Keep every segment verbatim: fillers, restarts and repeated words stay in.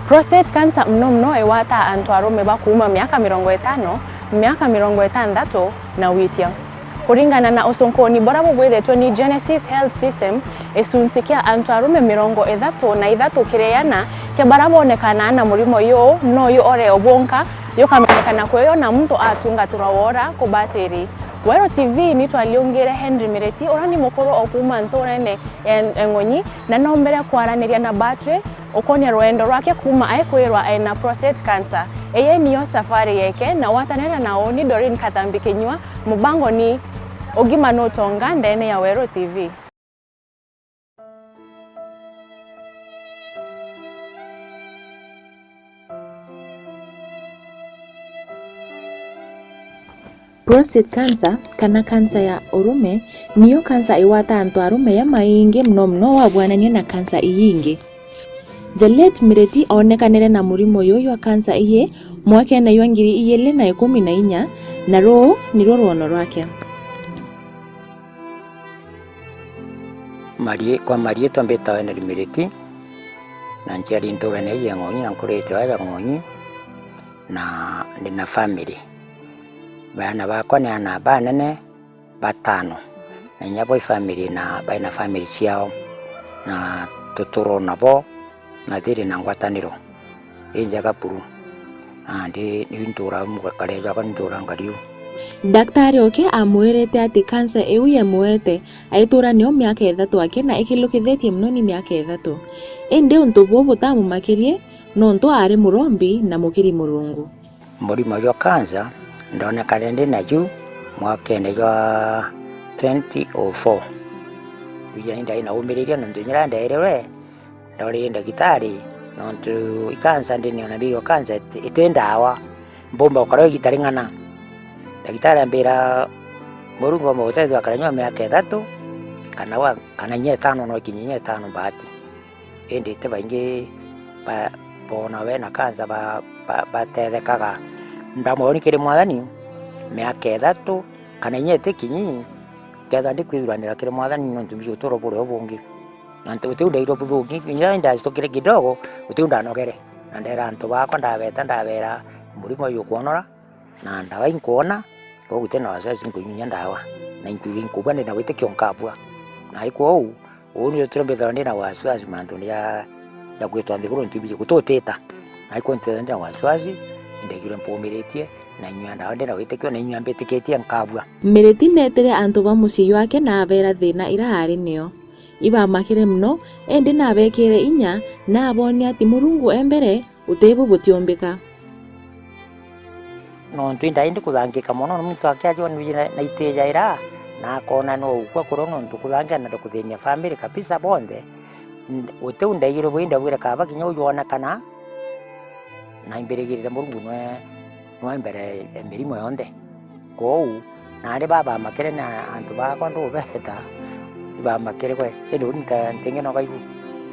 Prostate cancer mno mno igwataa antu arume ba kuuma miaka mirongo itano, miaka mirongo itantatu na witia. Kuringana na ucunkuni buria bubwithitwe ni Genesis Health System, gicunci kia antu arume mirongo ithatu na ithatu kiri iana kia baria bonekanaa na murimo juu no juore o bwonka, jukamenyekana kwi jo na muntu atungatirwa woora kubatiri. Weru T V ni twariungire Henry Miriti, uria ni mukuru o kuuma nturene ya Eng'onyi, na noombire kwaraniria na batwi ukonia rwendo rwake kuuma aikwirwa ena prostate cancer. Eye niyo safari yeke, na watanira na uni Doreen Katambi Kinyua, mubango ni Ugima Nutonga ndene ya Weru T V. Prostate cancer, kana kansa ya urume, niyo kansa igwataa antu arume ya maingi mno mno wabwanania na kansa ii ingi. The late Mireti oonekanire na murimo juju jwa kansa ii mwakene jwa ngiri ijiri na ikumi na inya, na ruu niruo rwono rwake. Marie-, kwa mariitwa mbitawa Henry Miriti, na nciari nturene ii ya Ng'onyi, na nkurite aja Ng'onyi, na ndi na family. Baana bakwa ni ana banene batano, na inya bo i family na bai na family ciao, na tuturo nabo, na thiri na ngwataniro injega buru. Nandi niu ntuura, mugakare jwakwa ni ntuura ngari u. Daktari oke amwirite ati kansa iu yemwete, aituura nio miaka ithatu aki na ikilukithitie mono ni miaka ithatu. Indi untu buu butamumakirie, nontu aari murombi na mukiri Murungu. Murimo jwa kansa ndonekane ndi naju mwakene jwa twenty oh four. Kwija ni ndai na umiriria nontu inya riria ndeerirwe, ndorire ndagitari, nontu i kansa ndini ona mbigua kansa iti, iti ndawa, mbumba gukara igita ring'ana. Ndagitari ambira, Murungu omba gutethua akara nyua miaka ithatu, kana wa, kana inya itano, no ikinye inya itano mbaati. Indi ti baingi ba, boona we na kansa ba, ba, batethekaga. Ndamwoni kiri Mwathani, miaka ithatu kana inya itikinyi, kethira ndikwithuranira kiri Mwathani, nontu mbiji uturo buria ubungi. Na nti-, utiu ndairwe buthuki, inya ndacitukire kidogo, utiu ndanogere. Na ndera antu bakwa, ndabeta, ndabera, murimo uyu ukwonora, na ndawa inkwona, koguo guti na wasiwasi nkunyunyia ndawa. Na inkuuga inkubua ndi na witikio nkabua. Na ikwou, uu nio turia mbithairwa ndi na wasiwasi mantune ja, ja kwitwa nthiguru ntimbiji gututita. Na ikwou ntithagirwa ndi na wasiwasi, indaigirwe mpumiritie, na inyua ndawa ndi na witikio, na inyua mbitikitie nkabua. Miriti neetire antu ba mucii jwake na abeera thiina iria aari nio. Ibamakire mono, indi nabeekire inya, na aboonia ati Murungu e mbere, uti bu butiumbika. Nontu indai ndi kuthangika mono, na muntu akiajwa nwiji na, na itijaira, na akoona no ukua kuru nontu kuthangika na ndikuthinia family kabisa bonthe. N-, uti u ndaigirwe bui ndabwire kaba kinya ujwonekana, na imbirigirire Murungu nwe nwe mbere ya mirimo yonthe. Kwou, naari babamakire na antu bakwa ndubeta, ibamakire gwe, indi uni nta-, ntinginoga ibu.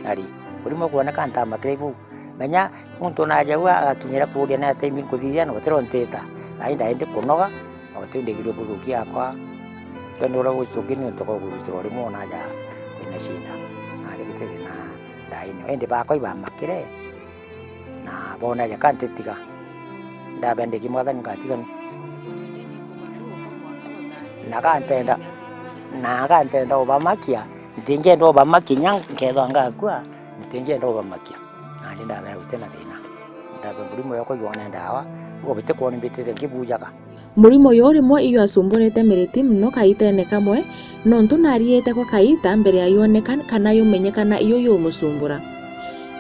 Ari, murimo kwoneka ntamakire ibu. Menya, muntu naja u agakinyira kuuria ni atia imbi nkuthithia, na gutiro ntita. Ai ndaindi kunoga, na guti ndegirwe buthuki yakwa. Kenda uria gucuki ni untu kwa kurutirwa rimwe unaja wina shinda. Naari gitiri na ndaini. Indi bakwa ibamakire. Na boona jaka ntitiga. Ndabendeki Mwathani ngatiga ni. Na gantenda, na gantenda ubamakia, ntingenda ubamakia nya nkethwa ngakua, ntingenda ubamakia. Nandi ndabera guti na thina. Ndabe murimo yoko yona ndawa, ugo biti kwoni mbitite nkibujaga. Murimo uyu rimwe ijwacumburite Miriti mono kaitene kamwe, nontu nariite kwa kaita mbere ya yoneka kana yumenyekana iyo yumucumbura.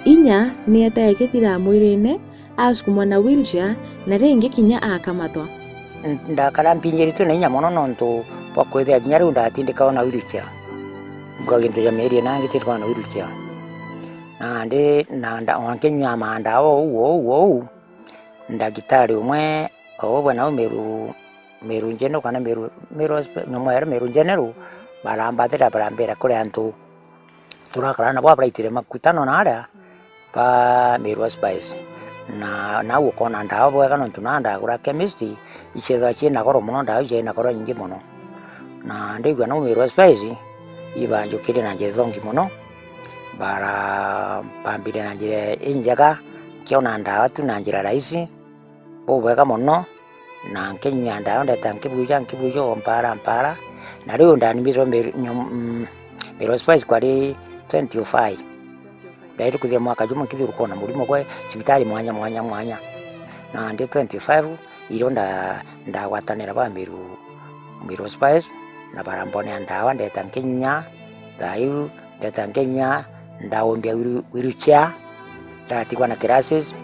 Inya ni eteekithira mwirine, asukumwa na wheelchair, na ringi kinya akamatwa. N-, ndakara mpinyiritwe na inya mono nontu bwa kwithira kinya riu ndatindikawa na wheelchair. Mbuga gintu ja mieri ina ngitindikawa na wheelchair. Nandi na nda-, o nkinyua mandawa ou, ou, ou, ndagitari umwe, o bwe nau Meru, Meru General kana Meru, Meru Hosp-, nyomwere Meru General, barambathira barambira kuri antu turakara nabo abaraitire makutano na aria ba Meru Hospice. Na nau ukona ndawa bwega nontu na ndagura chemist, icethagwa ciina goro mono, ndawa iciaina goro nyingi mono. Na ndaigua nau Meru Hospice, ibanjukire na njira ithongi mono. Bara-, bambire na njira injega, nkiona ndawa tu na njira rahisi, bubwega mono, na nkinyua ndawa, ndeta nkibuja, nkibuja o mpara, mpara, na riu ndanimirwe Meru, nyom-, mm, Meru Hospice kwari twenty oh five. Ndairi kuthira mwaka jumwe nkithiuruka na murimo gwe cibitari mwanya, mwanya, mwanya. Na ndi twenty-five, irio nda-, ndagwatanira ba Meru, Meru Hospice, na barambonea ndawa, ndeta nkinyua, thaa iu, ndeta nkinyua, ndaumbia wheel-, wheelchair, ndatigwa na crutches,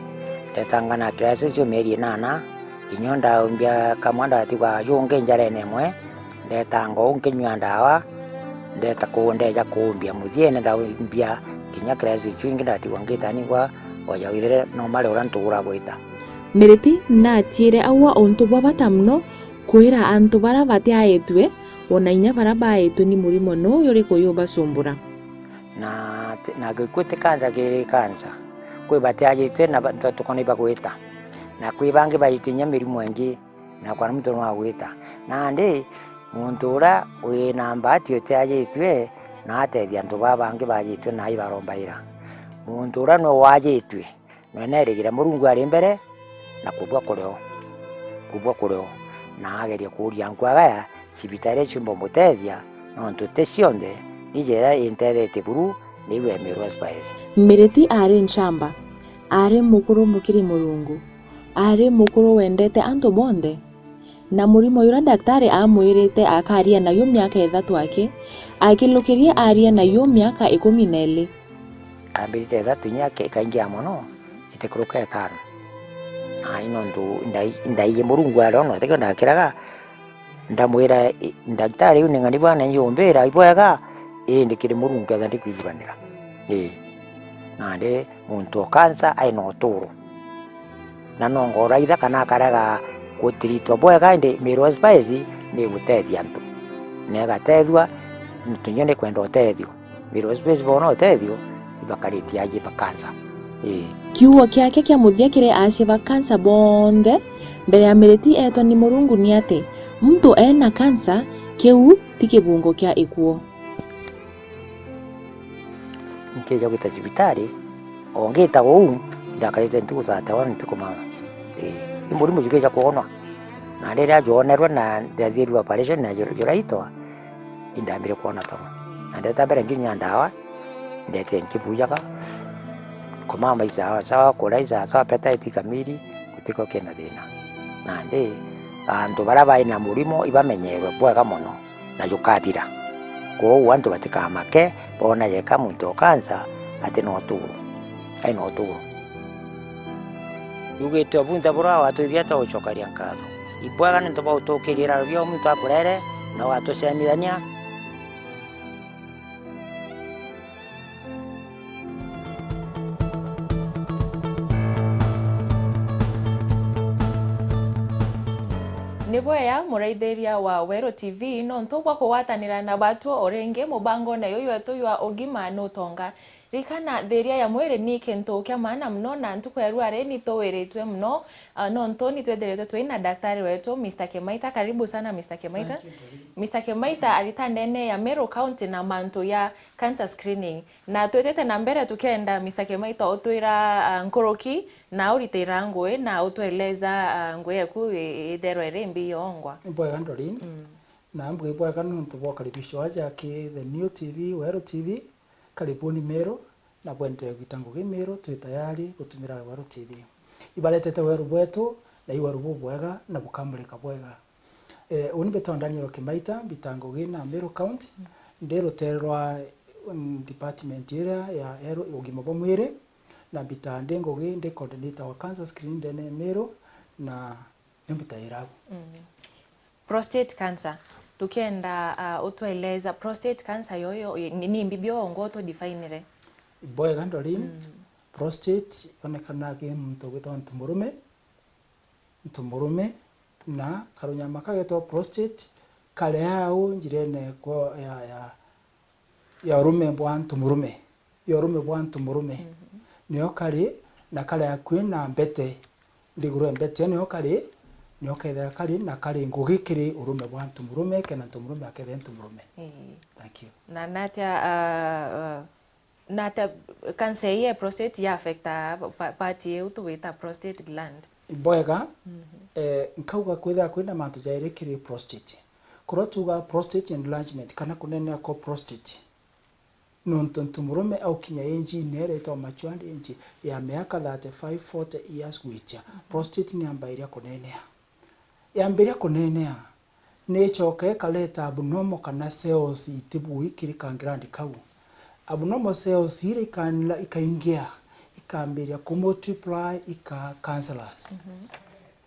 ndetanga na crutches cio mieri inana, kinya ndaumbia kamwe ndatigwa jungi njarene imwe, ndetanga uu nkinyua ndawa, ndeta ku-, ndeja kuumbia muthiene, ndaumbia kinya crutches icio ingi ndatigwa ngita nigwa oja withire no mari uria ntuura gwita. Miriti naciire aua untu bwa bata mono kwira antu baria batiaitue, ona inya baria baitue ni murimo nuu juri kuyubacumbura. Na ti-, na gikuu ti kansa kiri kansa. Kwi batiajitue na ba-, nto-, tukona ibagwita. Na kwi bangi baiti inya mirimo ingi, na kwana muntu no agwita. Nandi, muntu uria wina mbati utiajitue, na atethia antu baa bangi bajitue na ibarombaira. Muntu uria no wajitue, Nwenerigira Murungu ari mbere, na kubua kurio, kubua kurio, na ageria kuuria nkua gaya cibitari ciumba umutethia, nontu ti cionthe, ni jira intethetie buru, niwe Meru Hospice. Miriti ari nchamba, ari mukuru mukiri Murungu, ari mukuru wendete antu bonthe, na murimo juria daktari aamwirite akaria naju miaka ithatu aki, akilukirie arie naju miaka ikumi na ili. Ambirite ithatu inya ke-, ikaingia mono, itikuruka itano. Ai, nontu ndai-, ndaiji Murungu aria ona tikio ndakiraga, ndamwira, i-, ndagitari, iu ni ng'ani bwana, iumbira ibwega, indi kiri Murungu ketha ndikwithuranira. Ii. Nandi muntu o kansa ai na uturo. Na no ngoraitha kana akarega gutiritwa bwega, indi Meru Hospice ni igutethia antu. Na igatethua, nontu inya ni kwenda utethio. Meru Hospice boona utethio, ibakaritie aji ba kansa. Ii. Kiugo kiake kia muthia kiri aci ba kansa bonthe mbere ya Miriti eetwa ni Murungu ni ati, muntu ena kansa, kiu ti kibungo kia ikuo. Nkija gwita cibitari, o ngita uu, ndakarite ntuku thirty-one ntikumama. Ii, i murimo jukija kwonwa. Na riria jwonerwe na ndathirue operation na jur-, juraitwa, indambire kwona toro. Na ndeta mbere nginya ndawa, ndete nkibujaga, kumama isawa sawa, kura isawa sawa, appetite kamili, gutiko kina thina. Nandi, antu baria bai na murimo ibamenyerwe bwega mono. Na jukathira. Kwou antu batikamake, boona jeka muntu o kansa ati na uturo, ai na uturo. Yugite o bunthe buria watwithia ta gucokeria nkatho. Ibwega niuntu bwa gutukiria iraro bia muntu akurere na ugatucemithania. Ni bwega, muraithiria wa Weru T V, nontu bwa kugwatanira na batwo o ringi mubangone juju jwetu jwa ugima na utonga. Ririkana, thiria ya mwiri ni kintu kia maana mono, na ntuku ya rua ri ni tuwiritwe mono, ah, nontu ni twithiritwe twi na daktari wetu, Mister Kimaita. Karibu sana, Mister Kimaita. Thank you, karibu. Mister Kimaita arita ndene ya Meru County na mantu ya cancer screening. Na twitite na mbere tukenda, Mister Kimaita, utwira, ah, nkuruki, na uritaira ngui, na utweleza, ah, ngui yaku i-, itherwa iri mbi yongwa. Ibwega, Doreen. Mm. Na mbui bwega nontu bwa ukaribishwa aja ki The New T V, Weru T V. Karibuni Meru, na bwenderee gwita ngugi Meru, twi tayari gutumira Weru T V. Ibaretete weru bwetu, na i weru bubwega, na bukamurika bwega. Eh, uni mbitagwa Daniel Kimaita, mbita ngugi na Meru County, ndi rutere rwa, mm, department iria ya health, ugima bwa mwiri, na mbita ndi ngugi ndi coordinator wa cancer screening ndene ya Meru, na ni mbitaira au. Mm. Prostate cancer, tukenda, ah, utweleza prostate cancer yoyo, i-, ni, ni mbi bio ngwa utudefinire? Bwega, Doreen. Mm. Prostate yonekanaga i muntu ugwitagwa ntu murume. Ntu murume, na karunyama kagetwa prostate kari au njirene kwa, ya, ya, ya urume bwa ntu murume, ya urume bwa ntu murume. Mhm. Nio kari, na kari akui na mbete, nthiguru ya mbete nio kari, nio kethira kari, na kari ngugi kiri urume bwa ntu murume, kenda ntu murume akethire ntu murume. Ii. Thank you. Na, na atia, ah, ah, Na ta cancer ii ya prostate ya affecta pa-, part iu tugwita prostate gland? Bwega. Mhm. Eh, nkauga kwithira kwina mantu jairi kiri prostate. Kuria tuga prostate enlargement kana kunenea kwa prostate, nontu ntu murume aukinya age-ini iria itwa matured age ya miaka thirty-five, forty years gwitia, prostate ni yambairia kunenea. Yambiria kunenea, ni icoka ikareta abnormal kana cells itibui kiri ka gland kau. Abnormal cells iria ikanla-, ikaingia, ikambiria kumultiply, ikaa cancerous. Mhm.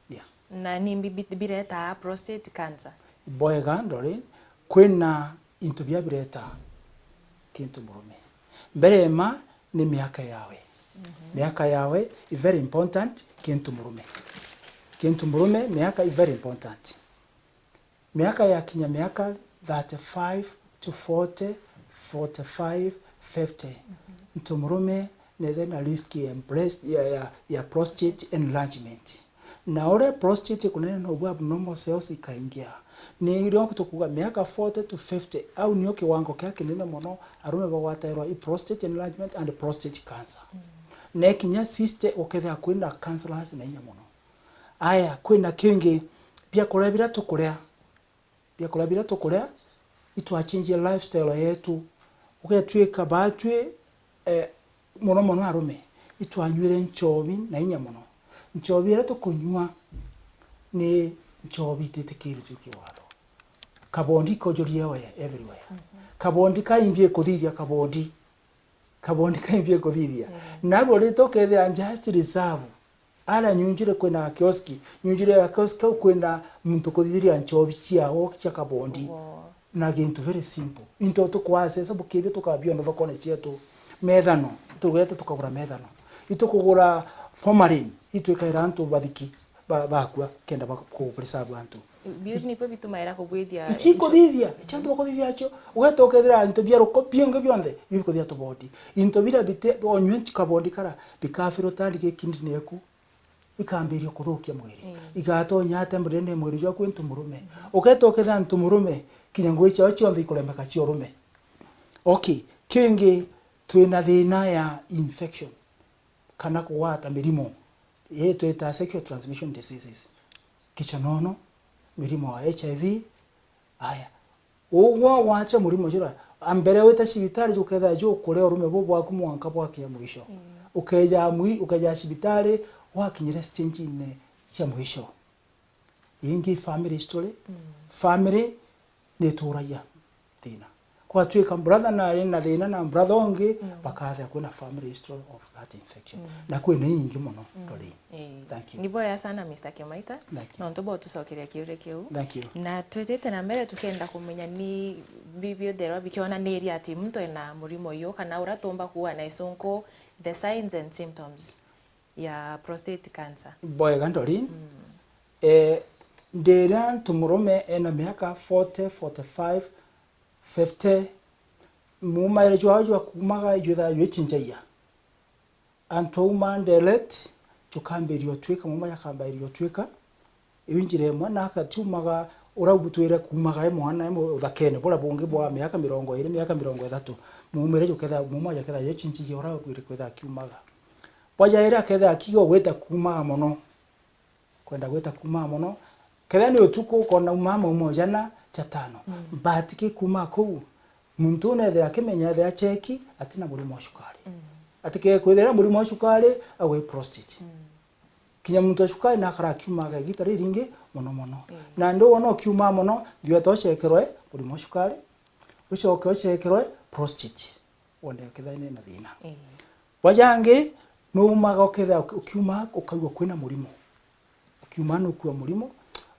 Yeah. Na ni mbi-, bi-, biretaa prostate cancer? Bwega ndori, kwina into bia biretaa kintu murume. Mbere ema ni miaka yawe. Mhm. Miaka yawe i very important kintu murume. Kintu murume, miaka i very important. Miaka yakinya miaka thirty-five to forty, forty-five, fifty, mhm, ntu murume nethe na risk ya breast, ya, ya, ya prostate enlargement. Na uria prostate ikunene nobu abnormal cells ikaingia. Ni irio tukuga miaka forty to fifty, au nio kiwango kia kinene mono arume bagwatairwa i prostate enlargement and prostate cancer. Mm. Na ikinya sixty ukethira kwina cancerous na inya mono. Aya, kwina kingi, biakuria biria tukuria, biakuria biria tukuria, itwachenjia lifestyle yetu. Ugetwika batwi, eh, mono mono arume, itwanyuire nchobi na inya mono. Nchobi iria tukunyua ni nchobi ititikiritue kiwatho. Kabondi ikojuria we everywhere. Mhm. Kabondi kaimbi ikuthithia kabondi. Kabondi kaimbi ikuthithia. Mm. Nabu rita ukethira just reserve. Ara nyunjure kwina kioski. Nyunjure ya kioski kau kwina muntu kuthithiria nchobi ciao cia kabondi. Wo. Na gintu very simple. Into tukwaseca bukithia tukabiona thokone cietu. Methano. Tugeta tukagura methano. Itukugura formalin. Itwikaira antu bathiki ba-, bakua kenda ba-, ku preserve antu. Biu nibio bitumaira kubwithia. Ichikuthithia, ichi antu bakuthithia acio. Ugeta ukethira into bia ruko, bingi bionthe, bibikuthia tubondi. Into biria bite, onywe nchi kabondi kara, bikafirwo tari gikindini eku. Ikambiria kuthukia mwiri. Mm. Igatonya ate murene mwiri jwaku ntu murume. Mm. Ugeta ukethira ntu murume, kinya ngugi ciao cionthe ikuremeka cia urume. Okay, kingi twina thina ya infection. Kana kugwata mirimo. Ii twita sexual transmission diseases. Kichonono, mirimo ya H I V, aya. Ugwa gwacha murimo jura, a mbere wita cibitari jukethira jukuria urume bu bwaku mwanka bwakinya mwisho. Mm. Ukeja mwi-, ukeja cibitari wakinyire stage-ine cia mwisho. Ingi family history, mm, family ni ituragia thina. Kwatwika brother na ari na thina na brother ungi, mm, bakathira kwina family history of that infection. Mm. Na kwina ingi mono, mm, Doreen. Ii. Thank you. Ni bwega sana, Mister Kimaita. Thank you. Nontu bwa utucokeria kiuria kiu. Thank you. Na twitite na mbere tukenda kumenya ni bi-, biutherwa bikionaniria ati muntu ena murimo uyu kana uria tumba kuuga na isunku, the signs and symptoms ya prostate cancer. Bwega Doreen. Mm. Eh, ndiria ntu murume ena miaka forty, forty-five, fifty, muumaire jwao jwa kuumaga ijwithaga jwichinjagia. Antu auma direct, jukambiria utwika, muuma jakambairia utwika, iu njira imwe, na akatiumaga uria ubutwire kuumaga e mwana e mu-, uthakene, buria bungi bwa miaka mirongo iiri, miaka mirongo ithatu. Muumire juketha, muuma jaketha jechinjirie uria ubwire kwitha akiumaga. Bwa jairi aketha akigo gwita kuumaga mono. Kwenda gwita kuumaga mono. Kethira ni utuku, ukona umaa maumo jana, jatano. Mm. But ki kuumaga kuu, muntu unethira akimenya ethira cheki, atina murimo wa cukari. Mm. Atike kwithira murimo wa cukari, agwe prostate. Mm. Kinya muntu wa cukari nakara akiumaga igita riringi mono mono. Mm. Na ndi wona ukiumaga mono, thieta uchekerwe murimo wa cukari, ucoke uchekerwe prostate. Wone ukethira ina thina. Ii. Bwa jangi, nuumaga ukethira uki-, ukiuma ukaigua kwina murimo. Ukiuma nukua murimo,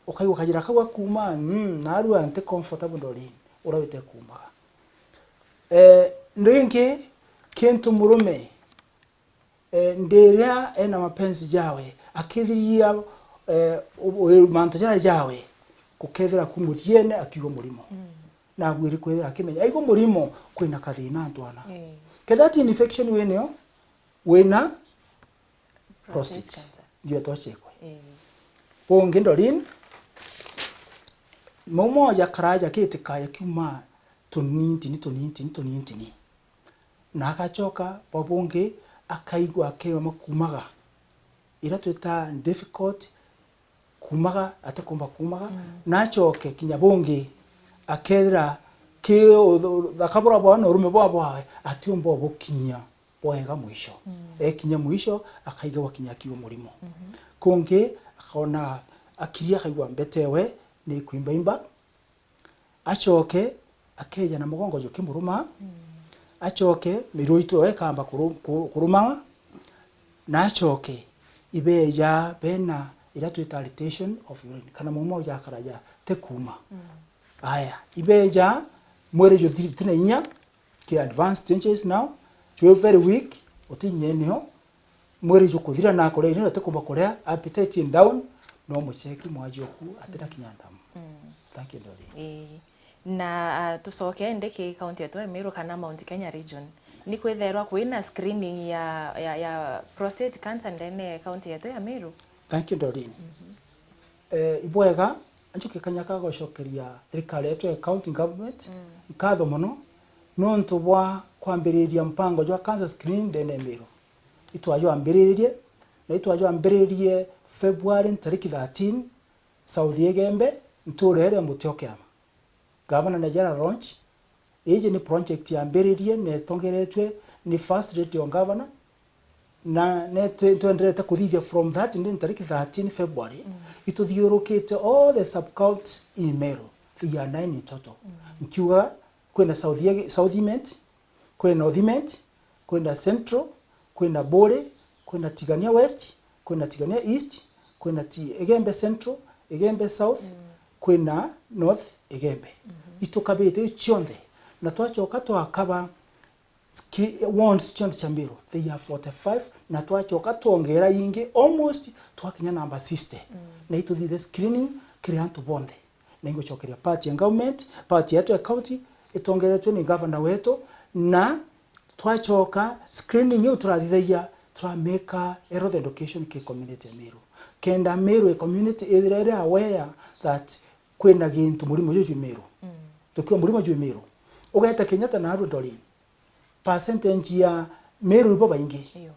ukaigua kajira kau gakuuma, mm, narua nti comfortable Doreen, uria wite kuumaga. Eh, ringi, kintu murume, eh, ndiria ena mapenzi jawe, akithiria, eh, u-, u-, mantu jaria jawe, gukethira ku muthiene akiigua murimo. Mm. Nabwiri kwithira akimenya. Aigua murimo, kwina kathina ntwana. Ii. Kethira ti infection winio, wina prostate. Prostate cancer. Ndio tochekwe. Ii. Bungi Doreen, maumo jakara jakiti kaya kiuma tunintini, tunintini, tunintini. na agacoka bwa bungi akaigua akirema kumaga, iria twita difficult kumaga, atikumba kumaga, mm, na acoke kinya bungi akethira ki u-, u-, uthaka bura bwawe na urume bwa bwawe atiumba ubukinyia bwega mwisho. Mm. Ekinya mwisho, akaiga gwakinya akiu murimo. Mhm. Kungi, akona akiri akaigua mbete ewe ni kwimbaimba, acoke akeja na mugongo jukimuruma, mm, acoke miru itu yo ikamba kuru-, ku-, kuruma, na acoke ibeja bena iria twita retention of urine, kana murimo jakaraja te kuuma. Mm. Aya, ibeja mwiri juthiri ti na inya, ki advanced stages now, jwi very weak, uti inya eneo, mwiri jukuthira na kuria irio utikumba kuria, appetite in down, no mucheki mwaji oku atina kinya ndamu. Mm. Thank you, Doreen. Ii. Na, ah, tucoke ndiki kaunti yetu ya Meru kana Mount Kenya region. Ni kwithairwa kwina screening ya, ya, ya prostate cancer ndene ya kaunti yetu ya Meru? Thank you, Doreen. Mhm. Eh, ibwega, anjuke kanya ka gucokeria thirikari yetu ya county government, mm, nkatho mono, nontu bwa kwambiriria mpango jwa cancer screening ndene ya Meru. Itwajwambiririe, na itwajwambiririe February ntariki thirteen, South Igembe, ntuura iria Muti o Kiama. Gavana neja ara launch. Iji ni project yambiririe na itongeretwe ni First Lady o Gavana, na ne twe-, twenderete kuthithia from that ni ntariki thirteen February, mm, ituthiurukite all the sub-counties in Meru, they are nine in total. Mm. Nkiuga kwina South Ige-, South Imenti, kwina North Imenti, kwina Central, kwina Buuri, kwina Tigania West, kwina Tigania East, kwina Ti-, Igembe Central, Igembe South, mm, kwina North Igembe. Mhm. Itukabite iu cionthe. Na twacoka twakaba ski-, wards cionthe cia Meru, they are forty-five, na twacoka twongera ingi almost twakinya namba sixty. Mm. Na ituthithe screening kiri antu bonthe. Na ingucokeria part ya government, part yetu ya county, itongeretwe ni governor wetu, na twacoka screening iu turathithagia, turameka health education ki community ya Meru. Kenda Meru e community ithire iri aware that kwina gintu murimo juju jwi Meru. Mm. Tukiuga murimo jwi Meru. Ugeta Kenyatta na Arua Doreen, percentage ya Meru ibo baingi. Iyo.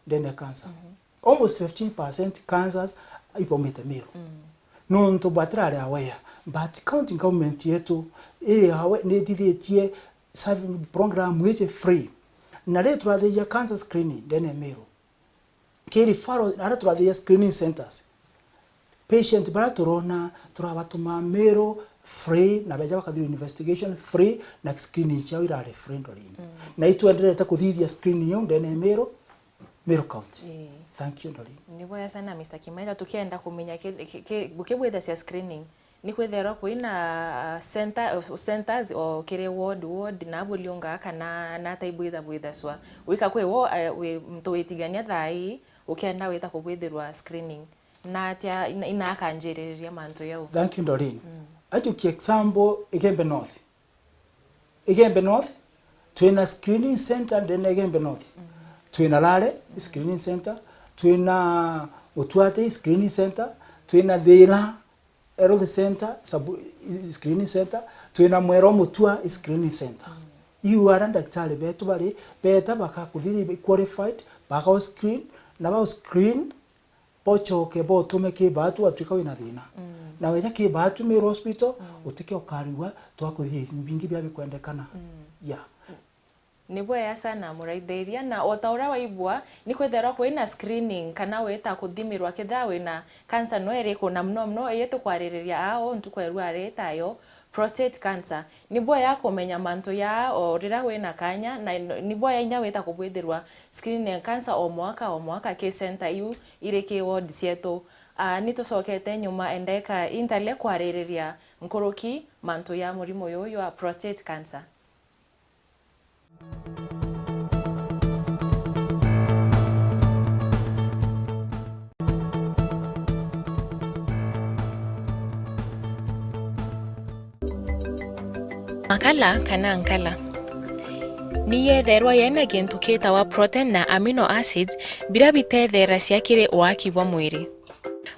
Ndene ya cancer. Mhm. Almost fifteen percent cancers ibaumite Meru. Mm. Nontu batirari aware, but county government yetu iri awe-, ni ithithitie serv-, program iji free. Na ri turathithia cancer screening ndene ya Meru. Ki referral, aria turathithia screening centers. Patient baria turona, turabatuma Meru free, na beja bakathithua investigation free, na screening ciao irari free Doreen. Mm. Na itwenderete kuthithia screening iu ndene ya Meru, Meru County. Ii. Thank you, Doreen. Ni bwega sana, Mister Kimaitha, tukienda kumenya ki-, ki-, ki-, bukibwithacia screening, ni kwithairwa kwina, ah, center, centers o kiri ward, ward, na buriunga kana nata ibwitha-, bwithacua? Wika kwi wo, eh, wi muntu witigania thaa ii, ukienda wita kubwithirwa screening, na atia ina-, ina akanjiririria mantu jau? Thank you, Doreen. Mm. Ajukie example, Igembe North. Igembe North, twina screening center ndene ya Igembe North. Mm. Twina Lare screening center, twina Mutuate screening center, twina Thira health center, sub-, screening center, twina Mwera Mutua screening center. Mm. Iu aria ndagitari betu bari, beta bakakuthiri qualified, baka screen, na ba screen, bocoke botume ki baatu watwika wina thina. Mm. Na weja ki baatu Meru Hospital, mm, utike ukarigwa, twakuthithia bingi bia bikwendekana. Mm. Yeah. Ni bwega sana muraithiria, na o ta uria waigua, ni kwithairwa kwina screening kana wita kuthimirwa kethira wina cancer no iriku, na muno muno iyi tukwaririria aa o ntuku ya riu ari tayo prostate cancer. Ni bwega kumenya mantu jaa o riria wina kanya, na ni bwega inya wita kubwithirwa screening ya cancer o mwaka o mwaka ki center iu iri ki ward cietu. Aa, ni tucokete nyuma ndagika intale kwaririria nkuruki mantu ja murimo juju jwa prostate cancer. Makala kana nkala ni yetherwa yena gintu kitawa protein na amino acids, biria bitetheracia kiri waki bwa mwiri.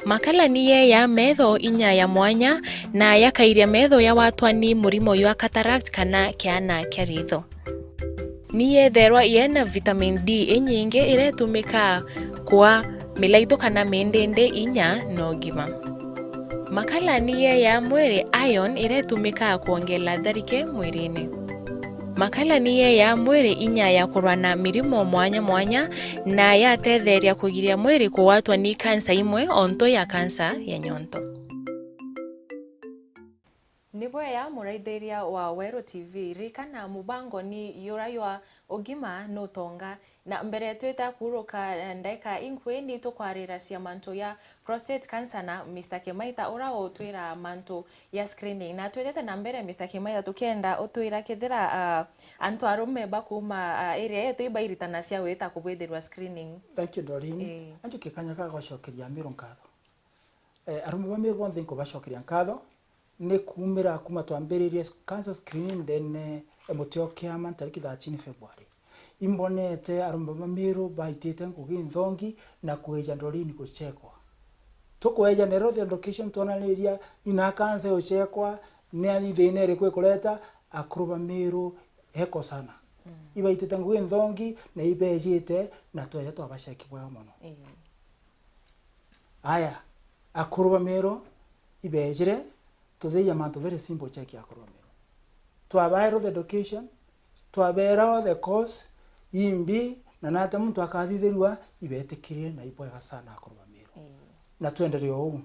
Makala ni yeeja metho inya ya mwanya na yakairia metho ya watwa ni murimo jwa cataract kana kiana kia ritho. Ni yetherwa yena vitamin D inyingi iria itumikaa kua milaitu kana mindindi inya na ugima. Makala ni yeyaa mwiri iron iria itumikaa kwongela tharike mwirini. Makala ni yeyaa mwiri inya ya kurwa na mirimo mwanya mwanya na yatetheria kugiria mwiri kugwatwa ni kansa imwe o ntu ya kansa ya nyonto. Ni bwega muraithiria wa Weru T V, ririkana mubango ni yura ywa ugima nutonga. Na mbere twita kuruka, eh, ndaika inkui ni tukwarira cia mantu ya prostate cancer na Mister Kimaita ura utwira mantu ya screening. Na twitete na mbere, Mister Kimaita, tukienda utwira kethira, ah, antu arume ba kuma, ah, area yetu ibairitana cia wita kubwithirwa screening. Thank you, Doreen. Eh. Antu kikanya ga gucokeria Amiru nkatho. Eh, arume ba Meru bonthe nkubacokeria nkatho, ni kuumira kuma twambiririe cancer screening ndene ya muti o kiama ntariki thirteen February. Imbonete arume ba Meru baitite ngugi nthongi na kweja Doreen guchekwa. Tukweja na health education twonaniria ina cancer guchekwa, ni thina iriku ikureta, akuru ba Meru eko sana. Mm. Ibaitite ngugi nthongi na ibejite na tweja twabacheki bwega mono. Ii. Aya, akuru ba Meru ibejire, tuthithia mantu very simple check ya akuru ba Meru. Twabae health education, twabera all the course, imbi, na nate muntu akathithirua, ibetikirire na ibwega sana akuru ba Meru. Ii. Na twendelee uu.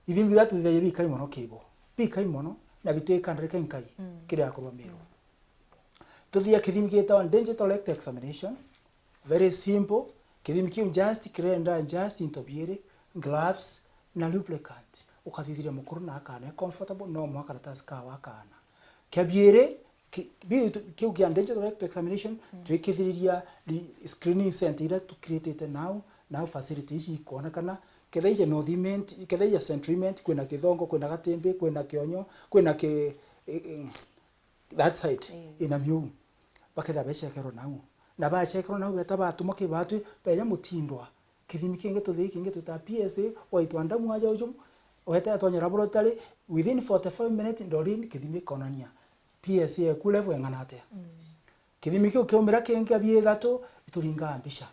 Ithimi biria tuthithagia bikai mono kibo. Bikai mono, na bitwikandire kai nkai, mm, kiri akuru ba Meru. Mm. Tuthia kithimi gitagwa digital rectal examination. Very simple. Kithimi kiu just kirenda just into biiri, gloves na lubricant. Ukathithiria mukuru na akana e comfortable, no mwa karatasi kawe akana. Kia biiri, ki-, biu tu-, kiu kia digital rectal examination, mm, twikithiriria ri-, screening center iria tu create-ite now, now facility ici ikonekana. Kethira ije North Imenti, kethira ije Central Imenti, kwina Kithongo, kwina Gatimbi, kwina Kionyo, kwina ki-, i-, i-, that side, mm, ina miu. Bakethira bechekerwa nau. Na bachekerwa nau, beta batumwa ki batwi, beja mutindwa. Kithimi kingi tuthii kingi twita P S A, waitwa ndamu aja uju, weta atonya laboratory, within forty-five minutes, Doreen, kithimi ikonania P S A eku level eng'ana atia. Mm. Kithimi kiu kiaumira kingi, abia ithatu, ituringaa mbica.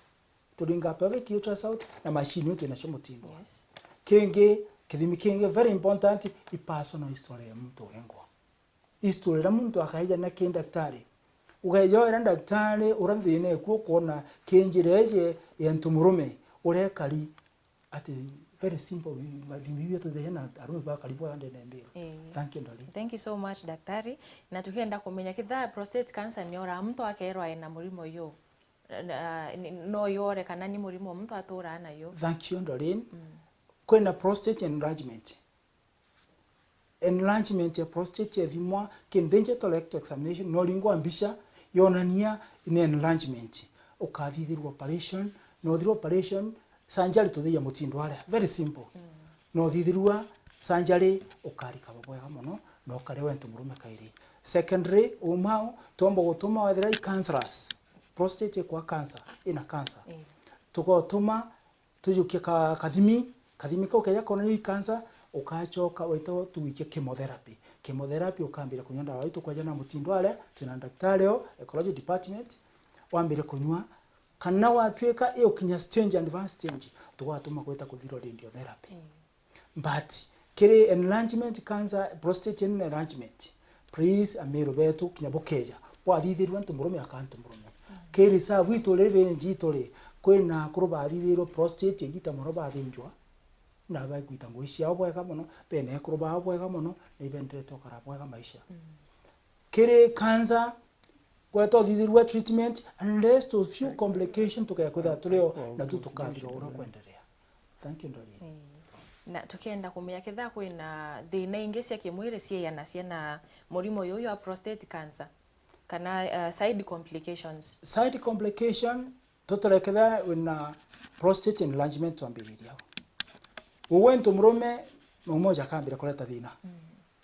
Turingaa pelvic ultrasound na machine iu twinacio mutindwa. Yes. Kingi, kithimi kingi very important, i personal history ya muntu urengwa. History iria muntu akaija na ki daktari. Ukeja wira daktari uria thina eku ukwona ki njira iji ya ntu murume urekari ati very simple, mathimi iu tuthithia na arume bakari bwa ndene mbiro. Ii. Thank you, Dolly. Thank you so much, daktari. Na tukienda kumenya kithaa prostate cancer ni ora muntu akerwa ena murimo uyu, na, ni, no yore kana ni murimo muntu aturaa nayo? Thank you, Doreen. Mm. Kwina prostate enlargement. Enlargement ya prostate ethimwa ki digital rectal examination, no ringwa mbica yonania ni enlargement. Ukathithirwa operation, no thirwa operation, surgery tuthia mutindo aria. Very simple. Mm. No thithirwa surgery, ukarikaba bwega mono, na ukare we ntu murume kairi. Secondary, umau, twomba gutuma wethira i cancerous. Prostate ikwa cancer, ina cancer. Mm. Tugotuma tujukie ka-, kathimi, kathimi kau keja konania i cancer, ukachoka wita tugwikia chemotherapy. Chemotherapy ukambira kunywa ndawa iu tukweja na mutindo aria, twina daktari o, ecology department, wambire kunywa, kana watwika i ukinya stage, advanced stage, tugwatuma gwita kuthirwa radiotherapy. Mm. But kiri enlargement cancer, prostate enlargement, please, amiru betu, kinya bukeja, bwathithirua ntu murume akaa ntu murume. Mm. Ki reserve itu ri, range itu ri, kwina akuru bathithirue prostate igita mono bathinjwa, na baigwita ngugi ciao bwega mono, bena ekuru bao bwega mono, na ibenderete ukara bwega maisha. Mm. Kiri cancer, gweta uthithirua treatment, unless to few complication tukaya kwithira turi o, na tu tukathira uria kwenderea. Thank you, Doreen. Ii. Na tukienda kumenya kethira kwina thina ingi cia kimwiri cieyanacia na murimo uyu wa prostate cancer, kana, uh, side complications? Side complication, tuturekethira wina prostate enlargement twambiriria au. Uwe ntu murume, maumoja akambira kureta thina. Mm.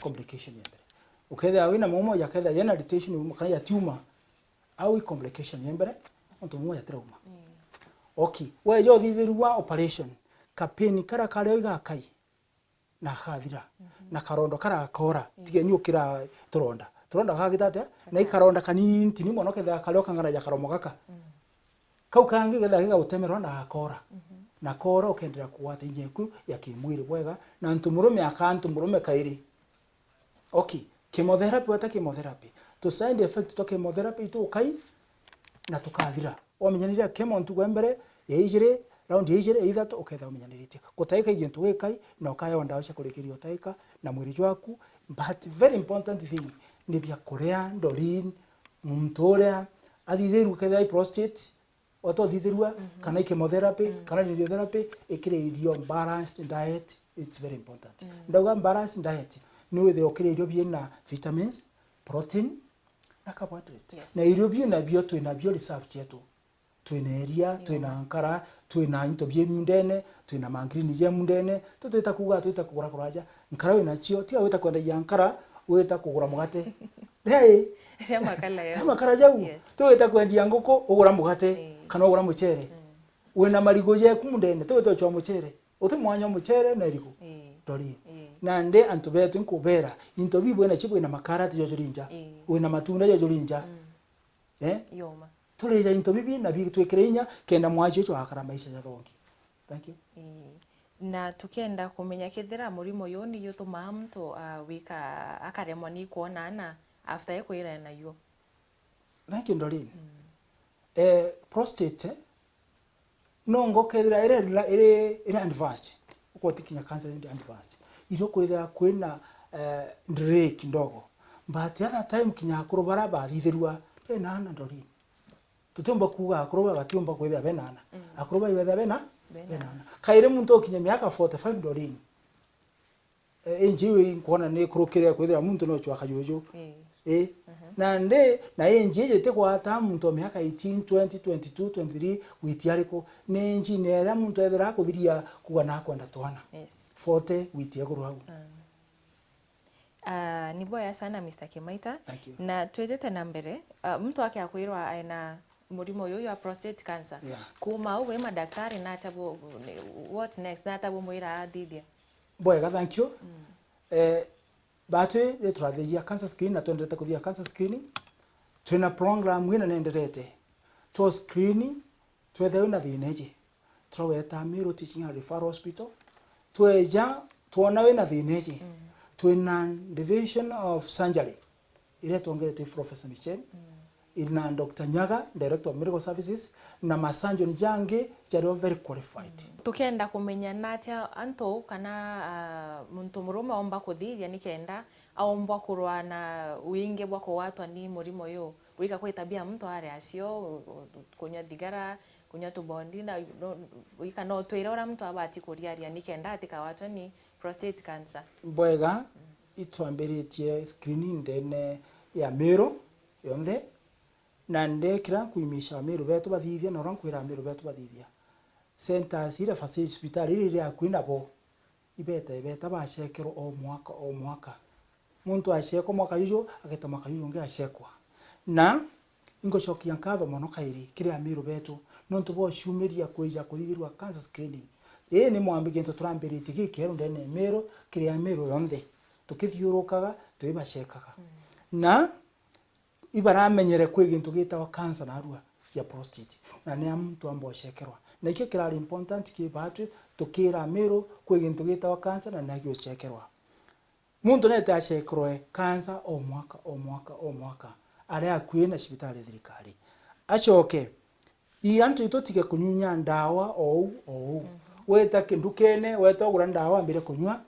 Complication ya mbere. Ukethira wina maumoja, akethira yena retention, kana ya tumor, au i complication ya mbere, ntu maumoja atirauma. Mm. Okay, weja uthithirua operation, kapeni kara karia igakai, na gathira, mhm, na karondo kara gakora, mm, tige ni ukira turonda, Turonda gagita atia? Na ikaronda kanini tini mono, kethira kario kang'ana ja karomo gaka. Mm. Kau kangi kethira gigagutemerwa na gakora. Mhm. Na kora ukenderea kugwata inya iku ya kimwiri bwega, na antu murume aka antu murume kairi. Okay, chemotherapy weta chemotherapy. Tu side effect twa chemotherapy itukai na tukathira. Wamenyanire chemo ntugu ya mbere, ya ijiri, round ya ijiri, ya ithatu, ukethira umenyaniritye. Gutaika i gintu gikai, na ukaywa ndawa cia kurikiria utaika na mwiri jwaku. But very important thing, ni bia kuria, Doreen, muntu uria athithirue kethira i prostate, weta uthithirua, mhm, kana i chemotherapy, mm, kana radiotherapy, ikire irio balanced diet, it's very important. Mm. Ndauga balanced diet, ni withire ukire irio biina vitamins, protein, na carbohydrate. Yes. Na irio biu nabio twinabio reserve cietu. Twina iria, yeah, twina nkara, twina into bie mundene, twina mangrini je mundene. Tutwita kuuga, twita kugura kuraja. Nkara wina cio, tiga wita kwendagia nkara, wita kugura mugate. Hey! Ria makara jau. Ria makara jau. Yes. Tiwita kwendia nguku, ugura mugate, eh, kana ugura mucere. Mm. Wina marigu jeku mundene, tiwita uchwa mucere. Uti mwanya mucere na irigu. Eh. Doreen. Eh. Nandi antu betu nkubera, into biu bwina cio bwina makara ti jojo rinja. Eh. Wina matunda jojo rinja. Mm. Eh? Yoma. Turija into bibi na bitwikire inya kenda mwaci ucio agakara maisha jathongi. Thank you. Ii. Na tukenda kumenya kethira murimo uyu ni utumaa muntu, ah, wika akaremwa ni kwona ana after ekwira nayo. Thank you, Doreen. Mm. Eh, prostate, eh, nongo kethira iri, iri, iri advanced, ukwati kinya cancer iri advanced, irio kwithira kwina, eh, delay kidogo. But other time kinya akuru bara bathithirua bena ana, Doreen. Tutiumba kuuga akuru ba batiumba kwithira bena ana. Mm. Akuru ba ibethira bena, bena ana. Kairi muntu ukinya miaka forty-five, Doreen, Eh, inji iu inkwona ni ikurukire kwithira muntu no chwaka juju. Ii. Ii. Mhm. Nandi, na inji iji tigwata muntu wa miaka eighteen, twenty, twenty-two, twenty-three, witi ariku. Ni inji ni iria muntu ethira akuthiria kuuga nakwenda twana. Yes. Forty, witi iguru au. Mm. Ah, ni bwega sana, Mister Kimaita. Thank you. Na twitite na mbere, ah, muntu ake akwirwa ena murimo uyu wa prostate cancer. Yeah. Kuuma au, wi madaktari, na ata bu-, ni, what next? Na ata bumwira athithia? Bwega, thank you. Mm. Eh, batwi ni turathithia cancer screen na twendete kuthia cancer screening. Twina program ina nenderete. Twa screen, twethira wina thina iji, turaweta Meru Teaching and Referral Hospital. Tweja, twona wina thina iji, mm, twina Division of Surgery iria itongeretwe i Professor Michel, mm, ina Doctor Nyaga, Director of Medical Services, na ma surgeon jangi jario very qualified. Mm. Tukenda kumenya natia antu kana, ah, muntu murume omba kuthithia nikenda aombwa kurwa na wingi bwa kugwatwa ni murimo uyu? Wika kwitabia muntu ari acio, u-, u-, kunywa thigara, kunywa tubondi, na no, wika no twire uria muntu abati kuriaria nikenda atikagwatwe ni prostate cancer. Bwega, mm, itwambiritie screening ndene ya Meru yonthe, na ndekira nkuimisha Ameru betu bathithia, na uria nkwira Ameru betu bathithia. Centers iria facilities, cibitari iria iri akui nabo, ibeta, ibeta bacekerwa o mwaka, o mwaka. Muntu acekwa mwaka juju, ageta mwaka juju ungi acekwa. Na ingucokia nkatho mono kairi kiri Ameru betu, nontu bwa uciumiria kwija kuthithirwa cancer screening. Ii ni mwambi gintu turambiritie gikeru ndene ya Meru, kiri Ameru yonthe. Tukithiurukaga, twibacekaga. Mm. Na ibaramenyere kwi gintu gitawa cancer narua ya prostate, na ni a muntu amba ucekerwa. Na ikio kirari important ki batwi, tukira Ameru kwi gintu gitawa cancer na ni a giucekerwa. Muntu nete acekerwe cancer o mwaka, o mwaka, o mwaka, ari akui na cibitari ya thirikari. Acoke, Ii, antu itutige kunyunya ndawa o uu, o uu. Mhm. Weta ki-, ndukene, weta ugura ndawa, wambire kunywa.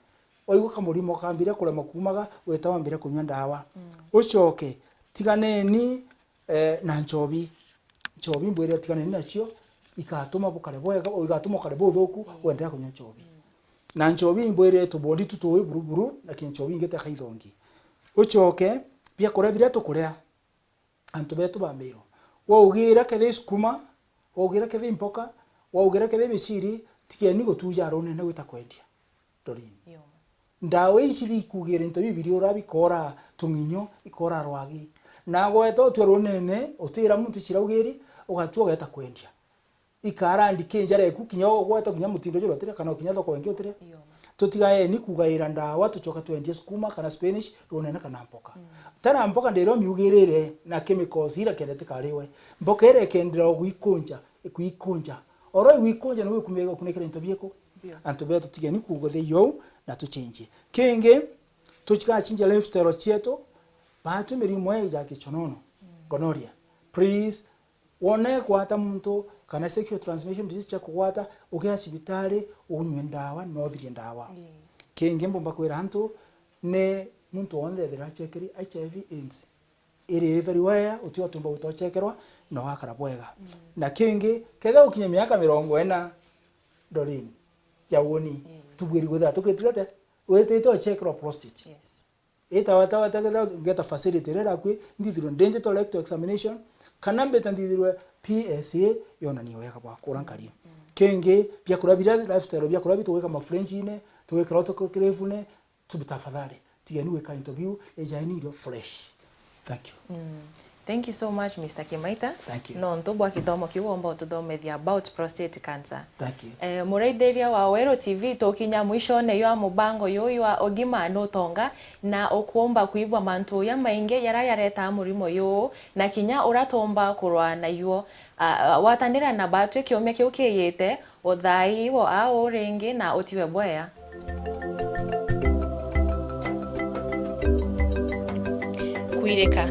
Waigua kamurimo kambire kurema kuumaga, weta wambire kunywa ndawa. Mm. Ucoke, tiganeni, eh, na nchobi. Nchobi mbwire tiganeni nacio, igatuma bukare bwega, o igatuma ukare buthuku, mm, wenderea kunywa nchobi. Mm. Na nchobi mbwire tubondi tu tuwi buru buru, lakini nchobi ingi teka ithongi. Ucoke, biakuria biria tukuria, antu betu ba Meru. Waugira kethira i sukuma, waugira kethira i mpoka, waugira kethira i miciri, tigeni gutuja runene gwita kwendia. Doreen. Yo. Ndawa ici ikugira into bibi biria urabikora tung'inyo, ikora rwagi. Na gweta utue runene, utira muntu ciraugiri, ugatua ugeta kwendia. Ikara ndiki njara eku, kinya ugweta kinya mutindo juria utiria, kana kinya thoko ingi utiria. Yo. Tutigaeni kugaira ndawa, tucoka twendie sukuma kana spinach, runene kana mboka. Mm. Tena mboka ndiria umiugirire na chemicals ira kenda tikariwe. Mboka iria ikendera gwikunja, ikwikunja. Oro igwikunja ni wikumia gukunikira into bieku. Bio. Antu betu tigeni kuguthia iou na tuchinjie. Kingi, tucigachinjia lifestyle cietu, batwi mirimu ii ya kichonono, mm, gonorrhea. Please, wona ikwata muntu kana sexual transmission disease cia kugwata, ugea cibitari, unywe ndawa, na uthirie ndawa. Ii. Kingi mbumba kwira antu, ni muntu wonthe ethira achekeri H I V AIDS, iri very rare, uti utumba gwita uchekerwa, na ugakara bwega. Mm. Na kingi, kethira ukinya miaka mirongo ina, Doreen, ya uni, mm, tubwiri gwithira tukitire atia? Witite uchekerwa prostate. Yes. Ita wata wata ketha ngeta facility iria irakui, nthithirwe digital rectal examination, kana mbita nthithirwe P S A yonanie wega bwa kura nkari. Mm. Kingi, biakuria biria, lifestyle, biakuria bitu gwika mafrenchine, tugwikira autoclavene, tu tafadhali, tigeni gwika into biu, ejaeni irio fresh. Thank you. Mm. Thank you so much, Mister Kimaita. Thank you. Nontu bwa kithomo kiu womba ututhomethia about prostate cancer. Thank you. Eh, muraithiria wa Weru T V, tukinya mwishone jwa mubango juju jwa Ugima Nutonga, na ukuumba kwigua mantu jamaingi jaria jaretaa murimo juju, na kinya uria tuumba kurwa najuo. Ah, ah, gwatanira na batwi kiumia kiu kiijite, uthai wo au ringi na utiwe bwea. Kwirika.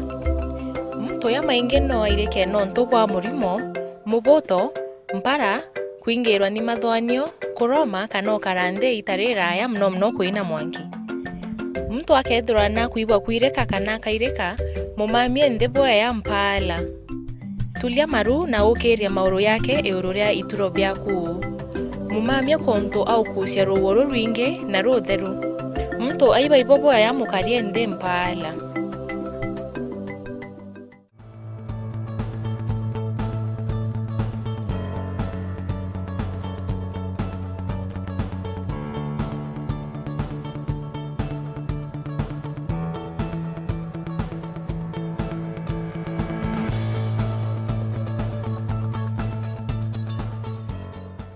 Muntu jamaingi no airike nontu bwa murimo, mubuto, mpara, kwingirwa ni mathwanio, kuroma kana ukara nthi iita riraya mono mono kwina mwanki. Muntu akethirwa nakwigua kwirika kana akairika, mumamie nthi bwea mpaala. Tulia maru na ukiirie mauru jake iguru ria ituro biaku. Mumamie kuntu aukucia ruuo rurwingi na rutheru. Muntu aibaibwa bwea mukarie nthi mpaala.